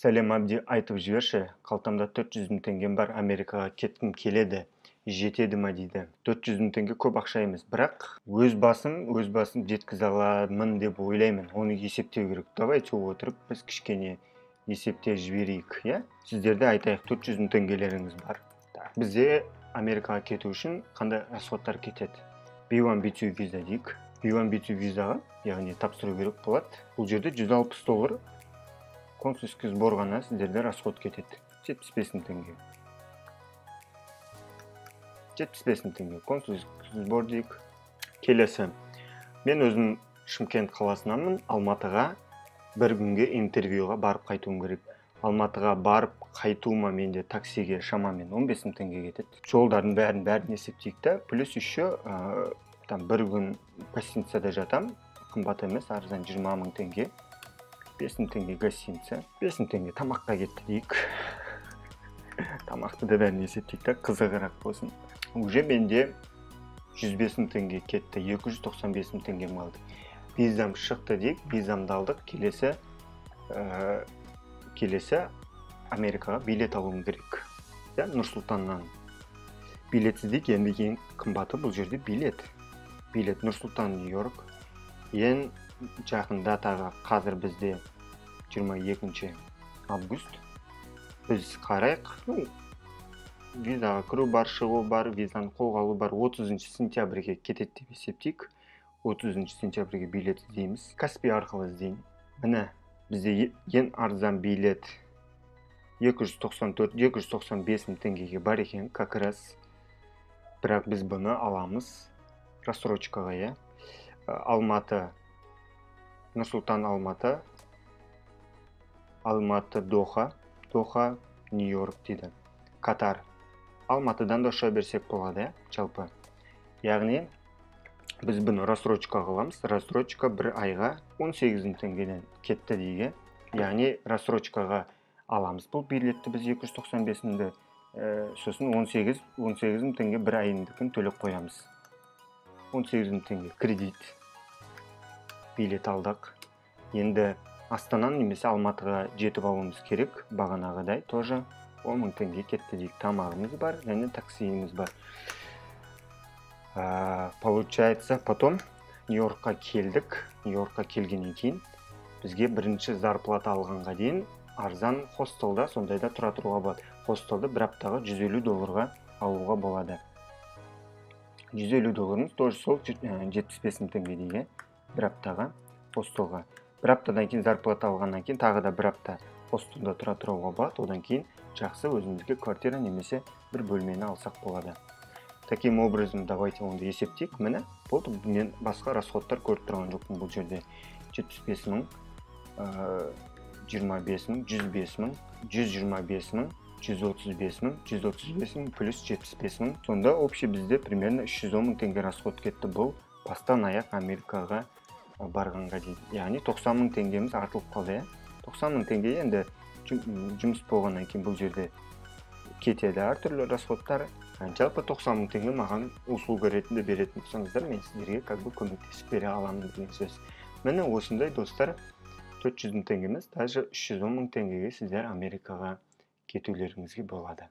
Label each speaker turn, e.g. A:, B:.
A: Сәлем, Абди, айтып жіберші, қалтамда 400 мың теңгем бар, Америкаға кеткім келеді, жетеді ма дейді. 400 мың теңге көп ақша емес, бірақ өз басым жеткізе аламын деп ойлаймын. Оны есептеу керек. Давайте отырып біз кішкене есептеп жіберейік, иә? Сіздерде, айтайық, 400 мың теңгелеріңіз бар. Так, бізде Америкаға кету үшін қандай расходтар кетеді? B1 B2 виза дейік. B1 B2 визаға, яғни, тапсыру керек болады. Бұл жерде 160 доллар консульский сбор ғана сіздерде расход кетеді. 75 мың теңге. 75 мың теңге консульский сбор дейік. Келесі, мен өзім Шымкент қаласынанмын. Алматыға бір күнге интервьюға барып қайтуым керек. Алматыға барып қайтуыма менде таксиге шамамен 15 мың теңге кетеді. Жолдардың бәрін есептейік та, плюс еще там бір күн гостиницада жатам, қымбат емес, арзан, 20 мың теңге. 5 мың теңге гостиница, 5 мың теңге тамаққа кетті дейік. Тамақты да бәрін есептейік та, қызығырақ болсын. Уже менде 105 мың теңге кетті, 295 мың теңгем қалды. Визам шықты дейік, визамды алдық. Келесі Америкаға билет алуым керек, иә. Нұр Сұлтаннан билет іздейік. Енді ең қымбаты бұл жерде билет. Билет Нұр Сұлтан — Нью Йорк ең жақын датаға. Қазір бізде 22 август. Біз қарайық, ну, визаға кіру бар, шығу бар, визаны қолға алу бар. 30 сентябрьге кетеді деп есептейік. 30 сентябрьге билет іздейміз. Каспи арқылы іздейін. Міне, бізде ең арзан билет 294, 295 мың теңгеге бар екен как раз. Бірақ біз бұны аламыз рассрочкаға, иә. Алматы, Нұр Сұлтан — Алматы, Алматы — Доха, Доха — Нью Йорк дейді. Катар. Алматыдан да ұша берсек болады, иә, жалпы. Яғни біз бұны рассрочка қыламыз. Рассрочка бір айға 18 мың теңгеден кетті дейік. Яғни рассрочкаға аламыз бұл билетті біз 295 мыңды, сосын 18 мың теңге бір айындікін төлеп қоямыз. 18 мың теңге кредит, билет алдық. Енді Астананы немесе Алматыға жетіп алуымыз керек. Бағанағыдай тоже 10 мың теңге кетті дейік. Тамағымыз бар және таксиіміз бар. Получается, потом Нью Йоркқа келдік. Нью Йоркқа келгеннен кейін бізге бірінші зарплата алғанға дейін арзан хостелда, сондайда тұра тұруға болады. Хостелді бір аптаға 150 долларға алуға болады. 150 долларымыз тоже сол 75 мың теңге дейік, иә, бір аптаға хостелға. Бір аптадан кейін, зарплата алғаннан кейін, тағы да бір апта хостелда тұра тұруға болады. Одан кейін жақсы өзімізге квартира немесе бір бөлмені алсақ болады. Таким образом, давайте онда есептейік. Міне, болды, мен басқа расходтар көріп тұрған жоқпын бұл жерде. 75 мың, 25 мың, 105 мың, 125 мың, 135 мың, 135 мың плюс 75 мың. Сонда общий бізде примерно 310 мың теңге расход кетті бұл бастан аяқ Америкаға барғанға дейін. Яғни 90 мың теңгеміз артылып қалды, иә. 90 мың теңге. Енді жұмыс болғаннан кейін бұл жерде кетеді әртүрлі расходтар. Жалпы 90 мың теңге маған услуга ретінде беретін болсаңыздар, мен сіздерге как бы көмектесіп бере аламын деген сөз. Міне, осындай, достар, 400 мың теңге емес, даже 310 мың теңгеге сіздер Америкаға кетулеріңізге болады.